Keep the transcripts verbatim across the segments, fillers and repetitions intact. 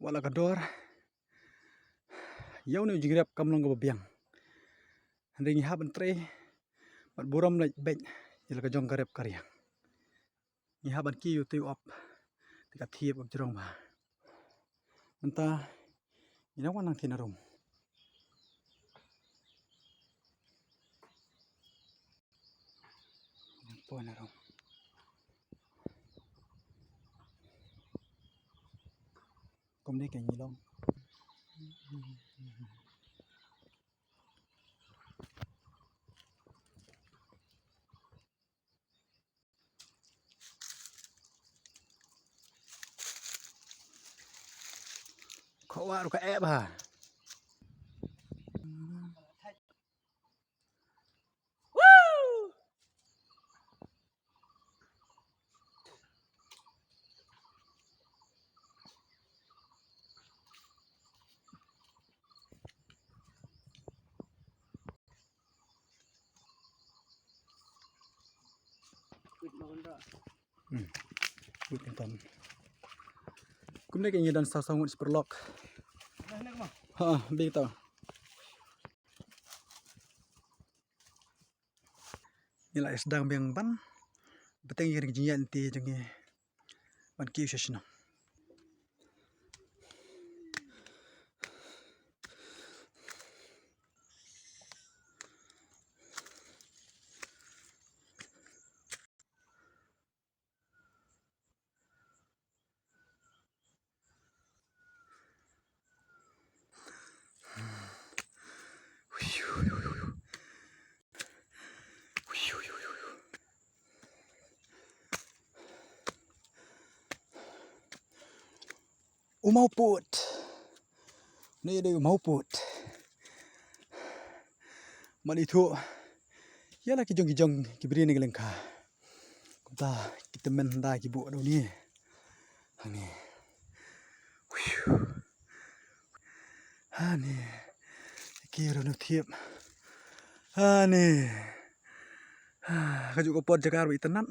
Wat la ka dor, ïa une u jingïarap kam long kaba biang. Hynrei ngi hap ban trei bad burom leh beit ïa la ka jong ka rep ka riang. Ngi hap ban kiew ïa utei u op, te ka thiep ka jrong bha. Mynta ngi dang wan nang thied na rum. Nang poi na rum. Kumne ka ngi long. Khowa ruh ka eh bha. Hmm. Good, kan. Kumne ka ngi don saw saw ngut shi paralok. Ha, bit to. Ngi la sdang biang ban bteng ïa ka jingïaid lynti jong ngi ban kiew sha shnong. U Mawpud. Une dei u Mawpud. Mane ithuh ïa la ki jong ki jong ki briew na ka lyngkha. Kumta ki tymmen da ki buh da une. Hangne. Hangne. Ki rung thiep. Hangne. Kajuh ka por jaka ba itynnat.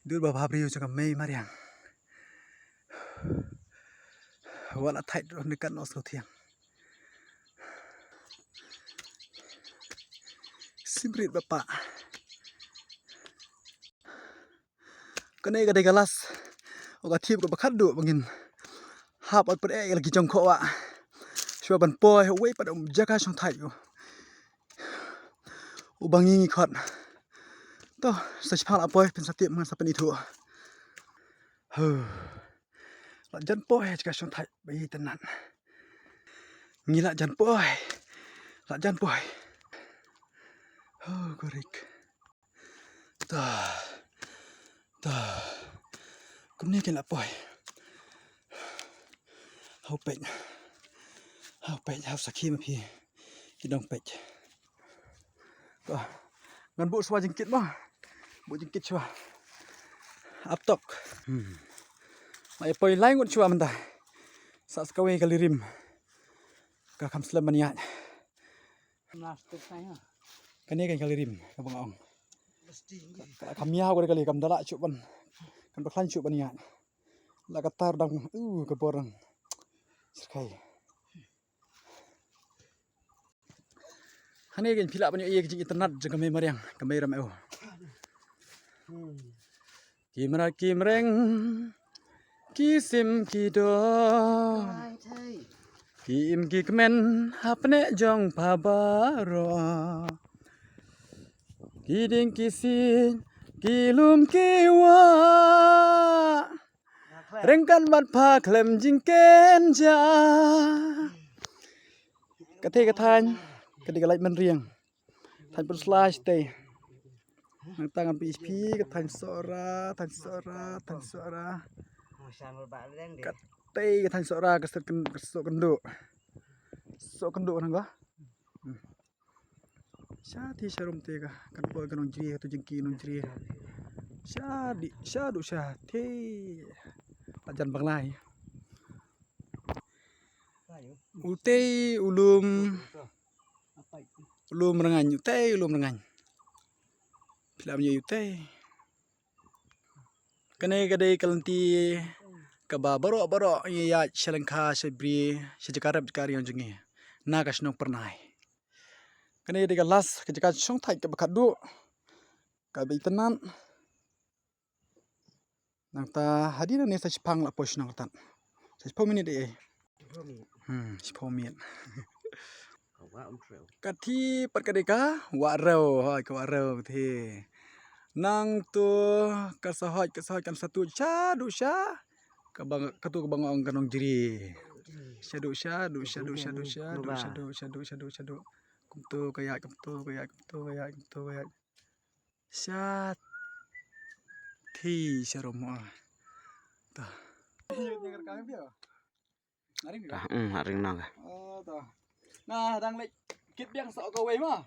Dur ba bha briew jaka mei mariang. Wat la thait ruh ne kan os ko thiang. Sibrit bapa. Kane ka dei ka last. O ka thiep kaba khatduh ba ngin hap ot pyrshah ïa la ki jong khowa. Shuwa ban poi uwei pat um jaka shong thait u. U ba ngi ngi khot. To, sa shipang la poi phin sa tip ngan sa pynithuh. Huh. La jan poi jaka shong thait ba itynnat. Ngi la jan poi. La jan poi. Huh, gorik. Ta. Ta. Kumne kin la poi. Hau peit. Hau peit, hau sakhi ma phi. Ki dong peit. Ta. Ngan buh shuwa jingkit mo. Buh jingkit shuwa. Ap tok. Hmm. Mai poi lai ngut shuwa mynta. Sa skawei ka lirim. Ka kham slem ban ïaid. Plastik sa ïa. Kane kan kali rim, kaba nga ong. Plastik. Ka, ka miaw ka kali kam da lah shuh ban. Kan ba khlaiñ shuh ban ïa. La ka tar dang, uh, ka bor dang. Syrkhei. Hangne kan phi lah ban ïoh ïa ka jingitynnat jong ka mei mariang, ka mei ram ew. Hmm. Ki mrad ki mreng, ki sim ki dor, ki im ki kmen hapdeng jong pha baroh. Ki dieng ki sien, ki lum ki wah, ryngkat bad pha khlem jingkynjah. Ka thei ka thaiñ, ka dei ka lait mynriang. Thaiñ pynslai shatei. Nangta ngan pynshai phi ka thaiñ Sohra, thaiñ Sohra, thaiñ Sohra. Ka tei ka thaiñ Sohra ka sot kyn-, ka sot kynduh. Sot kynduh nang ka. Hmm. Sha ti sha rum te ka, kan poi ka nongjri, ka tu jingki nongjri. Sha di, sha du sha te. Ajan banglai. Utei u lum, u lum Rngaiñ, utei u lum Rngaiñ. Phi lah ban ïohi utei. Kane ka dei ka lynti kaba baroh baroh ngi ïaid sha lyngkha sha bri sha jaka rep jaka riang jong ngi na ka shnong Pyrnai. Kane dei ka last ka jaka shongthait kaba khatduh kaba itynnad. Nangta hadien nane sa shipang la poi shnong kata. Sa shiphew minit eh. Hmm, shiphew minit. Ka thi pat ka dei ka Wah Rew, hoi ka Wah Rew ka thi. Nangtu ka Sahoj, ka Sahoj kan sa tuid shaduh sha kaba, katu kaba nga ong ka Nongjri. Shaduh shaduh shaduh shaduh shaduh shaduh shaduh shaduh. Kumtu ka ïaid, kumtu ka ïaid, kumtu ka ïaid, kumtu ka ïaid. Sha thi sha ruh mo. Ta. Ring na ka. Na dang leit kit biang sa kawei mo.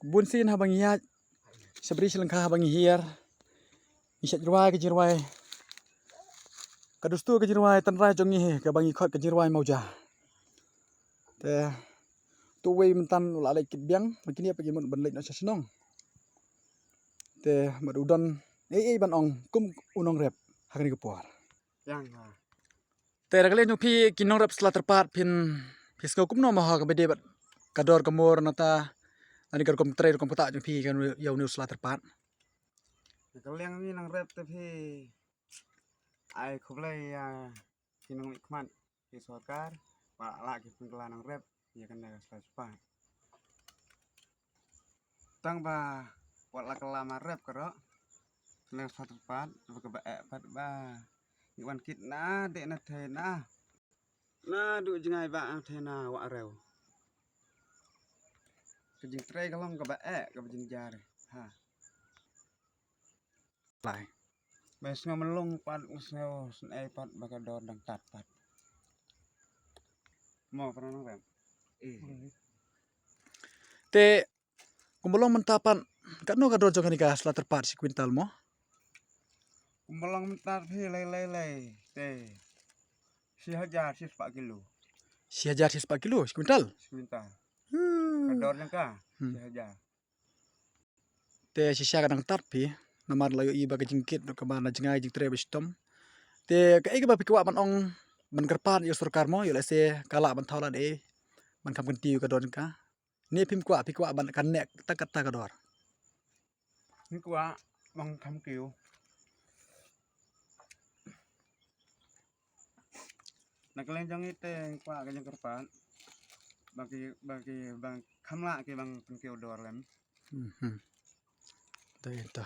Bun sien haba ngi ïaid sha bri sha lyngkha haba ngi hiar, ngi shait rwai ka jingrwai, ka dustu ka jingrwai tynrai jong ngi kaba ngi khot ka jingrwai Mawja. Te tu wei mynta u la leit kit biang, ma kine pat ki mut ban leit noh sha shnong. Te bad u don ei ei ban ong kum u nongrep ha kane ka por. Te na ka liang jong phi ki nongrep Sla Tyrpad phin, phi sngew kumno mo ha kaba dei bad ka dor ka mor nangta lane ka rukom trei rukom ktah jong phi ïa une u Sla Tyrpad? Na ka liang ngi nongrep te phi ai khublei ïa ki nongmihkhmat ki sorkar ba la ki pynkylla nongrep ïa kane ka Sla Tyrpad. Tang ba wat la kylla marep ka ruh, kane ka Sla Tyrpad ba kaba eh pat ba ngi wan kit na dei na thei na, naduh jngai ba na thei na Wah Rew. Ka jingtrei ka long kaba eh kaba jynjar ha. Lai. Ba sngew mlung pat, sngew snei pat ba ka dor dang tad pat. Mo pynang nongrep. Te kumba long mynta pat katno ka dor jong kane ka Sla Tyrpad shi kwintal mo? Kumba long mynta phi lei lei lei te shi hajar shi spah kilo. Shi hajar shi spah kilo shi kwintal? Shi kwintal. Ka dor jong ka shi hajar. Te shisha ka dang tad phi namar la ïohi ba ka jingkit kaba na jngai jingtrei ba shitom. Te kaei kaba phi kwah ban ong ban kyrpad ïa u sorkar mo, ïoh lehse ka lah ban thaw lad ei ban kham kyntiew ka dor jong ka? Ne phim kwah, phi kwah ban kan neh tang katta ka dor? Ngi kwah ban kham kiew. Na ka liang jong ngi te ngi kwah ka jingkyrpad ba ki, ba ki ban kham lah ki ban pynkiew dor lem. Dei ta.